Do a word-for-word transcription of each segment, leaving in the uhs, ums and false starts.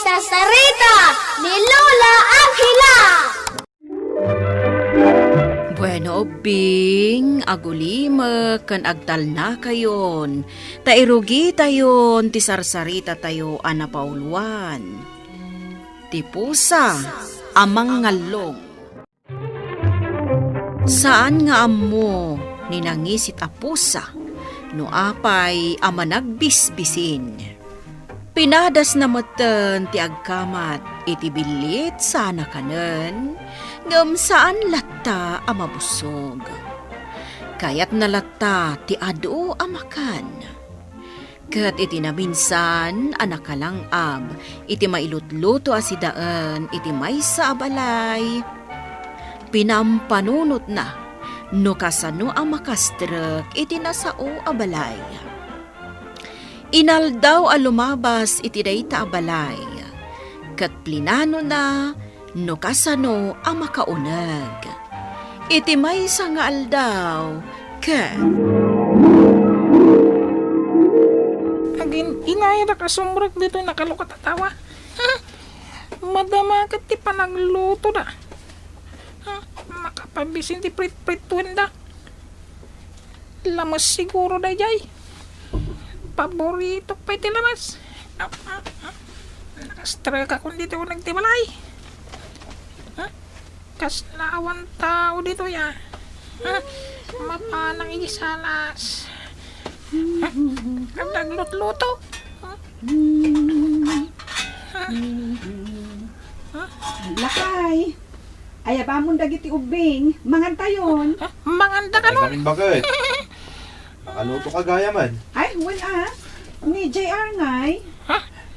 Sarsarita ni Lola Angela. Bueno, ubbing, agulimek ken agtalnakayon, ta irugitayon ti sarsaritatayo a napauluan. Ti pusa a mangngallong. Saan nga ammo ni nangisit a pusa no apay a managbisbisin. Pinadasna metten ti agkamat iti billit sana kanen, ngem saan latta a mabusog. Kayatna latta ti adu a makan. Ket iti naminsan a nakalang-ab iti mailutluto a sidaen iti maysa a balay, pinampanunotna no kasano a makastrek iti nasao a balay. Inaldaw a lumabas iti dayta a balay, ket plinanona no kasano a makauneg. Iti maysa nga aldaw, ket agin-inayadak a sumrek ditoy nakalukat a tawa. Madama ket ti panaglutoda. Makapabisin ti pritprituenda. Lames siguro daydiay. Paboritok pay ti lames. Nakastrek akon ditoy uneg ti balay. Kasla awan tao ditoy a. Mapanang iti salas. Naglutluto. Lakay. Ayabamon dagiti ubbing. Mangantayon. Manganda kano? Ay, kami bakit? Nakaluto ka gaya man. Ay, wala. Ni J R ngay.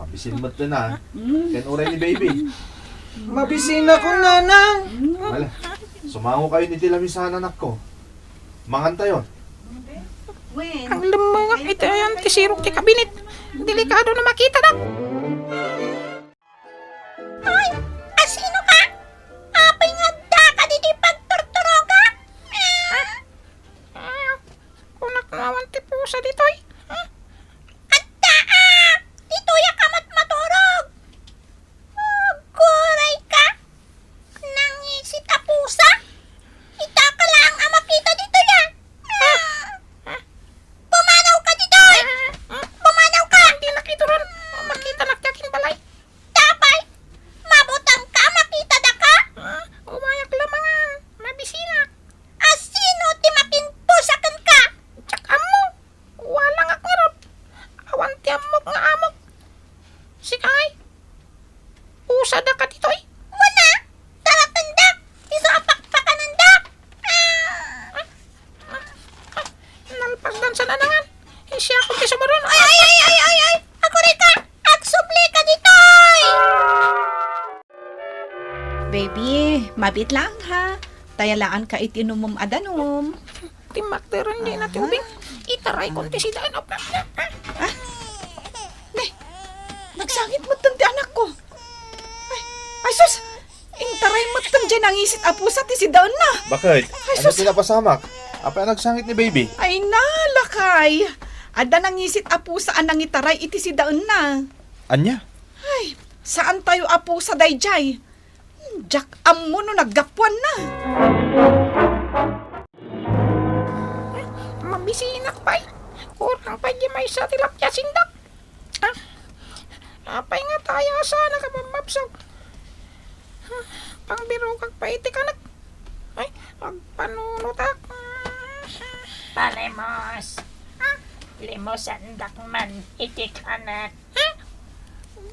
Mabisin met na. Mm. Ken uray ni baby. Mabisin ako, nanang. Wala. Sumango kayo ni Tila Misan, anak ko. Mangantayon. Ang lemengak iti ayan ti sirok ti kabinet. Delikado na makita na. Ay, asino ka? Apay nga adda ka ditoy pagturturogak? Ah, kunak no awan ti pusa ditoy. Ah, adda, ah! Ditoy a kamat maturog. Aguray ka! Nangisit a pusa? Ita ka laeng a makita ditoy, ah! Ah! Pumanaw ka ditoy! Pumanaw ka! Hindi nakita ron. Makita na kaya kin balay. Tapay! Mabutang ka, makita da ka? Ah, umayak lamangan. Mabisinak. Asino ti makinpusa kenka? Diak ammo. Walangak ngarud. Awan ti ammok nga amok. Sika ay, pusa da ka ditoy? Muna, taratendak, isu a pakpakanendak. Ah! Nalpas dansa nanangan. Siak ti sumaruno. Ay, ay, ay, ay, ay, ay! Aguray ka! Agsubli ka ditoy! Baby, mabit lang ha. Tayalaan ka iti inumom a danum. Ti makderen di na ti ubing. Itaray kon ti sidaen. Ah, ne, nagsangit metten ti anakko. Ay, ay sus! Intaray metten diay nangisit a pusa ti sidaenna. Bakit? Ay, ano sus! Ti napasamak? Apay a nagsangit ni baby? Ay, nalakay! Adda nangisit a pusa a nangitaray iti sidaenna. Ania? Ay, saan tayo a pusa daydiay. Diak ammo no naggapuanna. Mabisinak pay. Kurang pay di maysa ti lapyasindak. Ah, apay nga taya sana ka mamapsog? Pangbirokak pay iti kanek. Ay, agpanunotak. Palimos. Ah, limosandak man iti kanek. Hmm?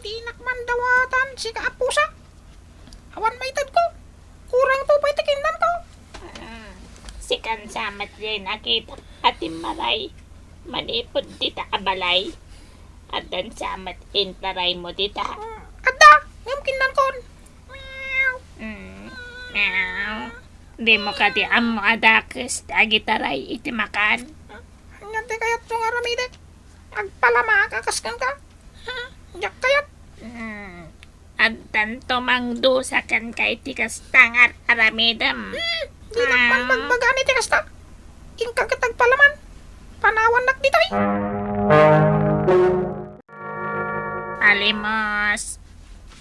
Dinak man dawatan, sika a pusa. Awan maitedko. Kurang to pay ti kinnanko. Mm. Sikan sa met diay nakita a timmaray manipud dita a balay. Addan sa met intaraymo dita. Mm, adda, ngem kinnankon. Mm. Meow. Dimo kadi ammo a dakes ti agitaray iti makan? Ania ti kayatmo nga aramidek? Agpalamak a kas kenka? Hmm, diak kayat. Hmm. Addanto mangdusa kenka iti kasta nga ar-aramidem. Hmm, dinak man bagbagaan iti kasta. Inka ket agpalaman. Panawannak ditoy. Palimos.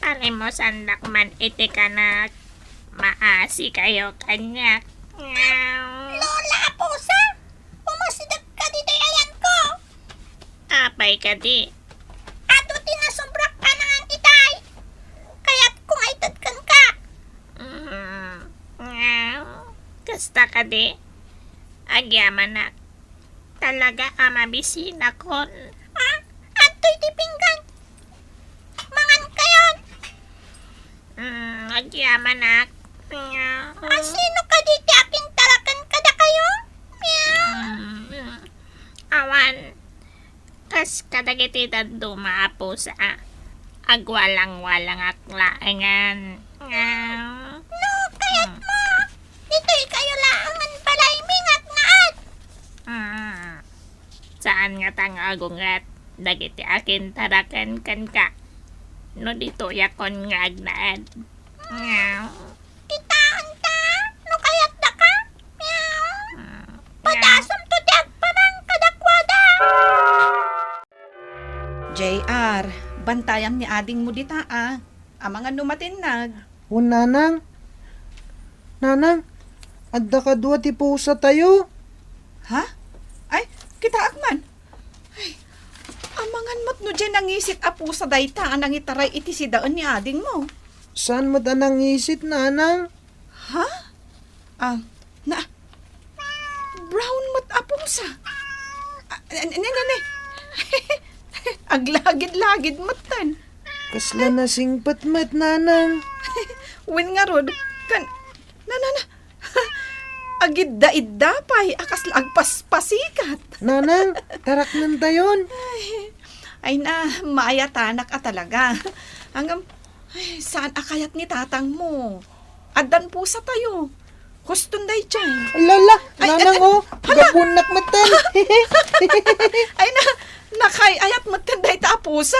Alimusandak man iti kanak. Maasikayo kaniak. Ngaw. Lola a pusa, umasidegka ditoy ayanko. Apay kadi? Adu ti nasobrak panangan itay. Kayatko nga ited kenka. Mm, ngaw. Kasta kadi? Agyamanak. Talaga a mabisinakon. Ah, adtoy ti pinggan. Mangankayon. Mm, agyamanak. Asino kadi ti akintaraken kadakayo? Mm, awan. Kas kadagiti dadduma a pusa. Agwalangwalangak laengen. No kayatmo, ditoy kayo laengen balaymi nga agnaed. Mm. Saan ngata nga agunget dagiti akintaraken kenka no ditoyakon nga agnaed? Kitaenta no kayatdaka. Padasumto ti agparang kadakuada. J R, bantayam ni adingmo dita, a. Amangan no matinnag. Wen, nanang. Nanang, adda kadua ti pusatayo. Ha? Ay, kitaak man. Ay, amangan met no diay nangisit a pusa dayta a nangitaray iti sidaen ni adingmo. Saan met a nangisit, nanang? Ha? Ah, na, brown met a pusa. Ah, ne, ne, ne, ne. Aglagid-lagid metten. Kasla nasingpet met, nanang. Wen ngarud, kan, na, na, na. Agidda-idda pay a kasla agpaspasikat. Nanang, taraknentayon. Ay, ay na, maayatanak a talaga. Ngem, ay, saan a kayat ni tatangmo? Addan pusatayo. Huston daydiay. Lala, ay, nanang, ay, o, hala! Gapuennak metten. Ay na, nakay-ayat metten dayta a pusa.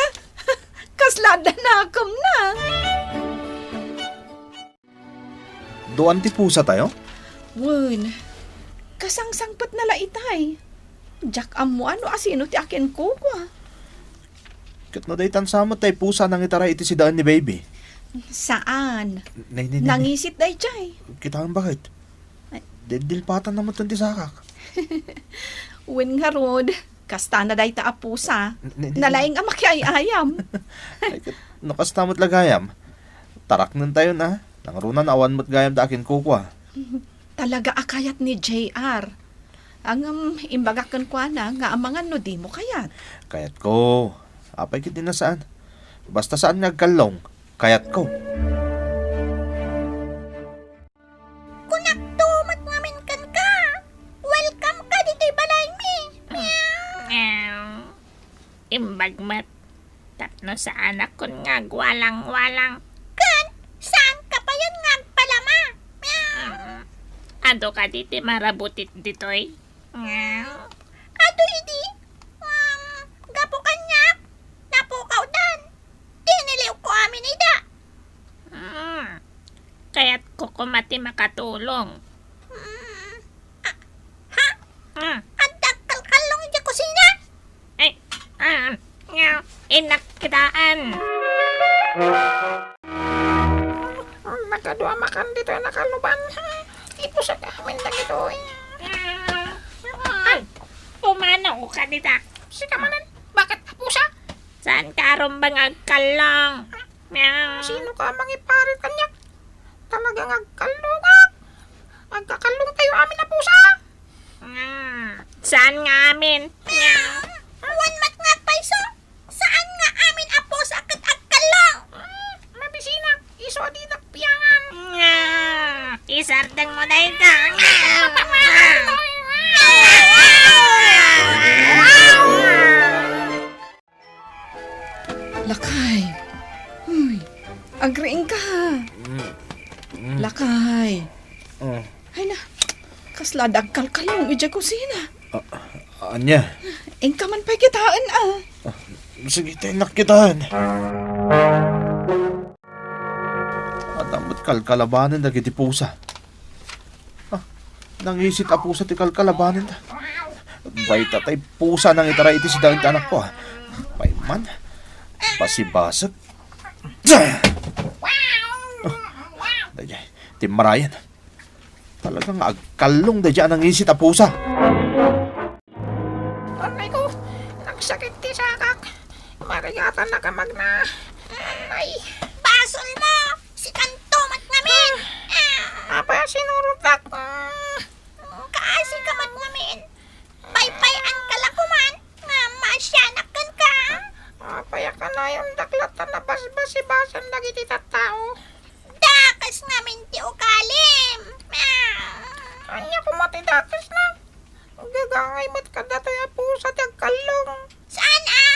Kasla adda nakemna. Duan ti pusatayo? Wen, kasangsangpetna la itay. Diak ammo no asino ti akinkukua. Ket no daytan sa met tay pusa a nangitaray iti sidaen ni Baby? Saan. Nay, nay, nay, nay. Nangisit daydiay. Kitaem baket. Ay. Diddilpatanna metten ti sakak. Wen ngarud, kastana dayta a pusa. Nay, nay, nay. Nalaing a makiay-ayam. Ay, ket no kasta met la gayam, taraknentayon a. Nangruna no awan met gayam da akinkukua. Talaga a kayat ni J R. Ngem imbagak kenkuana nga amangan no dimo kayat. Kayatko. Apay ketdi a saan? Basta saan nga agkallong, kayatko. Kunakto met ngamin kenka, welcome ka ditoy balaymi. Imbag met tapno saanakon nga agwalang-walang. Ken saanka payen nga agpalama. Mm. Adu kadi ti marabutit ditoy? Adu idi, um, gapu kaniak, napukawdan. Tiniliwko amin ida. Mm. Kayatko koma ti makatulong. Mm. Ah, ha? Mm. Adda agkalkallong idiay kusina? Ay, ah, nga, innak kitaen. Nakadua makan ditoy nakaluban. Ipusak amin dagitoy. Ay, pumanaw ka dita. Sika manen, bakit pusa? Saan ka arumbeng agkallong? Meow. Sino ka mangiparit kaniak? Talaga nga agkallongak. Agkakallongtayo amin a pusa. Mm, saan nga amin? Meow. Wen met nga agpayso. Saan nga amin a pusa ket agkallong? Mm, mabisinak. Isu a dinak piangan. Meow. Isardeng mo dayta. Meow. Lakay. Uy, agriingka. Mm. Mm. Lakay. Oh. Ay na, kasla adda agkalkallong idiay kusina. Ah, ania? Inka man pay kitaen, ah. Ah, sige, ta innak kitaen. Adda met kalkalabanen dagiti pusa. Ah, nangisit a pusa ti kalkalabanen. Dayta tay pusa nangitaray iti sidaen ti anakko, ah. Pay man. Basibasek. Marayan. Talaga nga agkallong daydiay a nangisit a pusa. Aray ko, nagsakit ti sakak. Marigatan a kamagna. Ay. Basol mo! Sikanto met ngamin! Ah. Apay a sinurogak? Mm. Kaasi ka met ngamin. Paypay-an ka la koman nga maasianak kenka. Apay a kanayondak latta a nabasbasibasan dagiti tattao? Dakes ngamin ti ugalim. Ah. Ania koma ti dakesna? Gagangay met kadatoy a pusa ti agkallong. Saan a?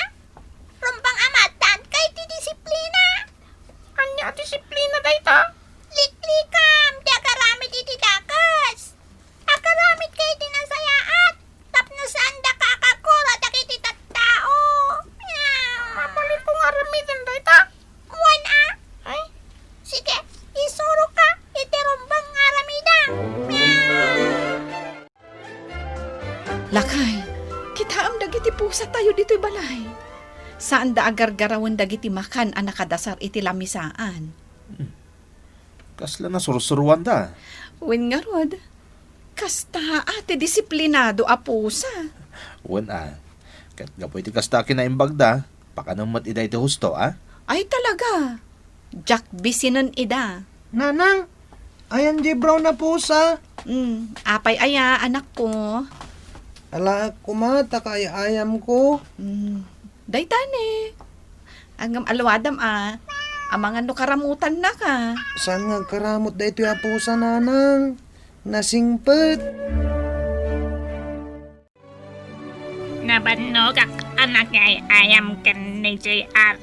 Rumbeng a maaddaan ka iti disiplina. Ania a disiplina dayta? Liklikam ti agaramid iti dakes. Agaramid ka iti nasayaat tapno saandaka a kagura dagiti tattao. Mabalinko nga aramiden dayta? Wen a. Ay. Sige, isuroka iti rumbeng nga aramidem. Lakay, kitaem dagiti pusatayo ditoy balay. Saanda a gargarawen dagiti makan a nakadasar iti lamisaan. Hmm. Kasla nasursuroanda. Wen ngarud, kasta a ti disiplinado a pusa. Wen a, ket gapu iti kasta a kinaimbagda, pakanem met ida iti husto, a? Ay talaga, diak bisinen ida. Nanang, ayan di brown a pusa. Mm, apay aya, anakko? Alaek koma ta kaay-ayamko. Mm, dayta ne. Ngem aluadam a, amangan no karamutannaka. Saan nga agkaramut daytoy a pusa, nanang? Nasingpet. Nabannogak a nakiay-ayam ken ni J R.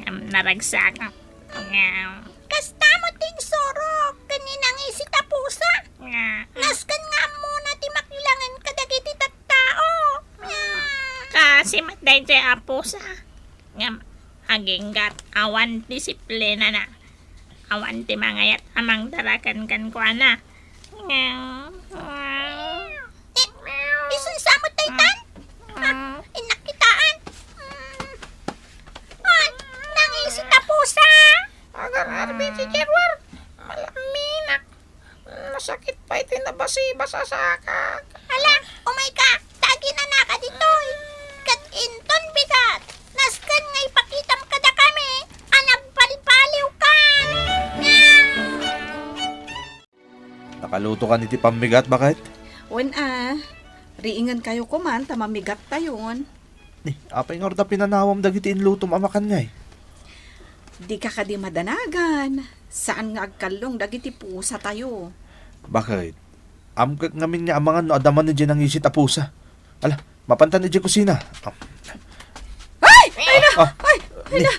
Ngem naragsak. Ngem. Kasta met ti insurok ken ni nangisit a pusa. Nga. Nasken nga ammona ti makilangen kadagiti tattao. Nga. Kaasi met daytoy a pusa. Ngem aginggat awan disiplinana. Awan ti mangayat a mangdara kenkuana. Nga. Eh, isunsa met daytan? Ah, innak kitaan. Mm. Ay, nangisit a pusa. Agar-arbi ti Gerwar. Malaminak. Nasakit pay ti nabasibas a sakak. Ala, umay ka, ta aginanaka ditoy. Ket inton bigat, nasken nga ipakitam kadakami a nagbalbaliwka. Nakalutokan iti pammigat, baket? Wen a, riingenkayo koman ta mamigattayon. Ni, apay ngarud a pinanawam dagiti inlutom a makan ngay? Dika kadi madanagan. Saan nga agkallong dagiti pusatayo. Baket? Amkek ngamin nga amangan no adda man idiay nangisit a pusa. Ala, mapantan idiay kusina. Ah. Ay! Ay na! Ah, ay! Ay ni, na!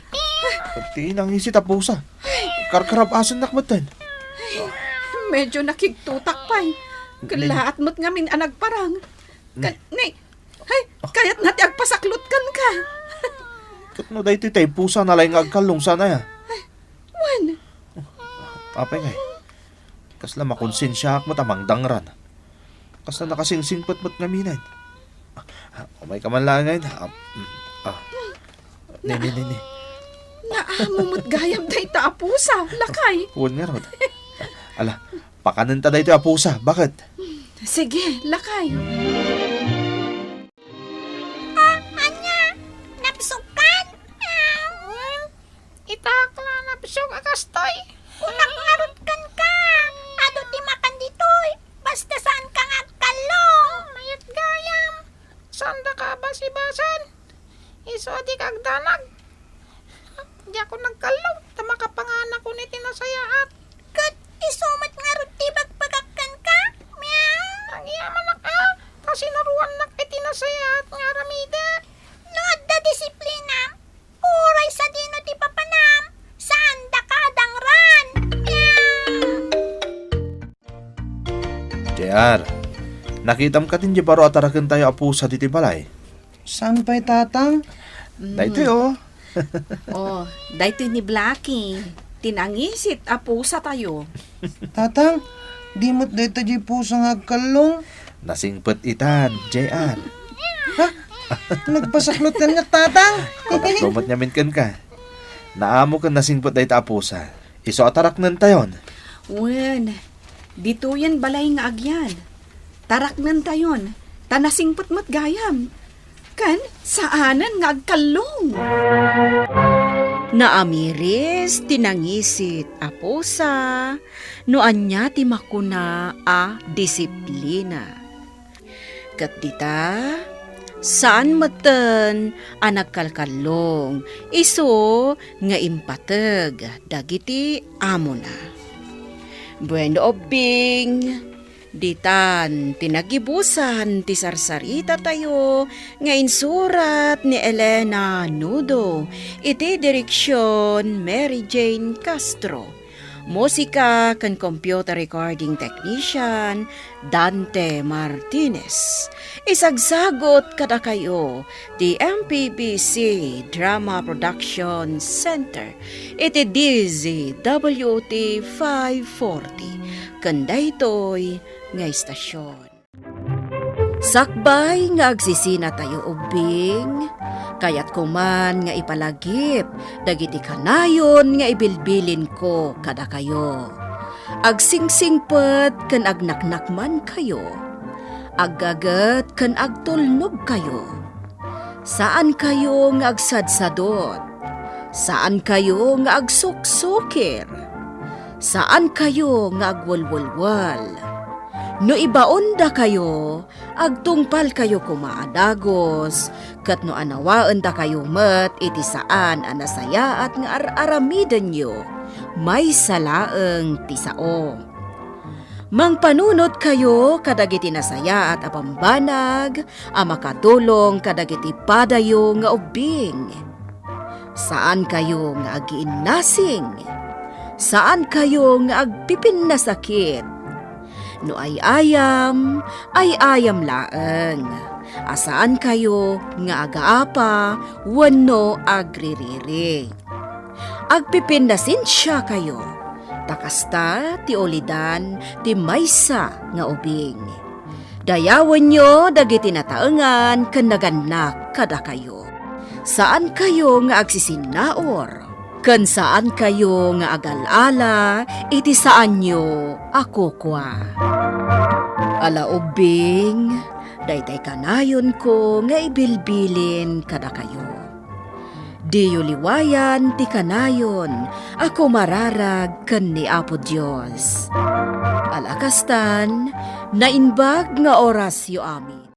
Ti nangisit a pusa. Karkarabasennak metten. Ay, medyo nakigtutak pay. Ni. Kellaat met ngamin a nagparang. Ni. Kan-, ni, ay, kayatna ti agpasaklot kenka. Ket no daytoy tay pusa nalaing nga agkallong, saan aya? Ay, wen. Apay ngay? Kasla makonsensiaak met a mangdangran. Kasla nakasingsingpet met ngamin. Ah, ah, umay ka man laeng ngay. Ah, mm, ah. Ni, ni, ni, ni. Naamo met gayam dayta a pusa, lakay. Wen ngarud. Ala, pakanenta daytoy a pusa, baket? Sige, lakay. Ah, ania? Nabsogkan? Ah, wen. Ita la nabsog a kastoy. Kunak ngarud kenka. Adu ti makan ditoy. Basta saanka nga agkallong. Mayat gayam. Saandaka a basibasan. Isu a dika agdanag. Diakon nagkallong ta makapanganakon iti nasayaat. Ket isu met ngarud ti ibagbagak kenka? Miau. Agyamanak a, ta sinuroannak iti nasayaat nga aramidek. No adda disiplinam, uray sadino ti papanam, saandaka a dangran. Miau. J R, nakitam kadi diay baro a tarakentayo a pusa ditoy balay? Saan pay, Tatang? Mm. Daytoy, oh. Oh, daytoy ni Blackie. Ti nangisit a pusatayo. Tatang, di met dayta diay pusa nga agkallong? Nasingpet itan, J R. Ha? Nagpasaklot kaniak, Tatang? Kunak met ngamin kenka. Naamo ken nasingpet dayta a pusa. Isu a taraknentayon. Wen, ditoyen balay nga agyan. Taraknentayon, ta nasingpet met gayam. Ken saanen nga agkallong. Naamiris ti nangisit a pusa no ania ti makuna a disiplina. Ket dita, saan metten a nagkalkallong isu nga impateg dagiti amona. Bueno, ubbing, ditan ti nagibusan ti sarsaritatayo nga insurat ni Elena Nudo, iti direksion Mary Jane Castro. Musika ken computer recording technician, Dante Martinez. Isagsagut kadakayo ti M P B C Drama Production Center iti D Z W T five forty ken daytoy nga istasyon. Sakbay nga agsisinatayo ubbing, kayatko man nga ipalagip dagiti kanayon nga ibilbilinko kadakayo. Agsingsingpet ken agnaknakmankayo. Aggaget ken agtulnogkayo. Saankayo nga agsadsadot. Saankayo nga agsuksukir. Saankayo nga agwelwelwel. No ibaondakayo, agtungpalkayo koma a dagus, ket no anawaendakayo met iti saan a nasayaat nga ar-aramidenyo, maysa laeng ti sao. Mangpanunotkayo kadagiti nasayaat a bambanag a makatulong kadagiti padayo nga ubbing. Saankayo nga agiinnasing. Saankayo nga agpipinnasakit. No ay-ayam, ay-ayam laeng. A saankayo nga agaapa wenno agririri. Agpipinnasensiakayo, ta kasta ti ulidan ti maysa nga ubing. Dayawenyo dagiti nataengan ken nagannak kadakayo. Saankayo nga agsisinnaur, ken saankayo nga agal-ala iti saanyo a kukua. Ala ubbing, daytay kanayonko nga ibilbilin kadakayo. Diyo liwayan ti kanayon a kumararag ken ni Apo Dios. Ala kastan, naimbag nga orasyo amin.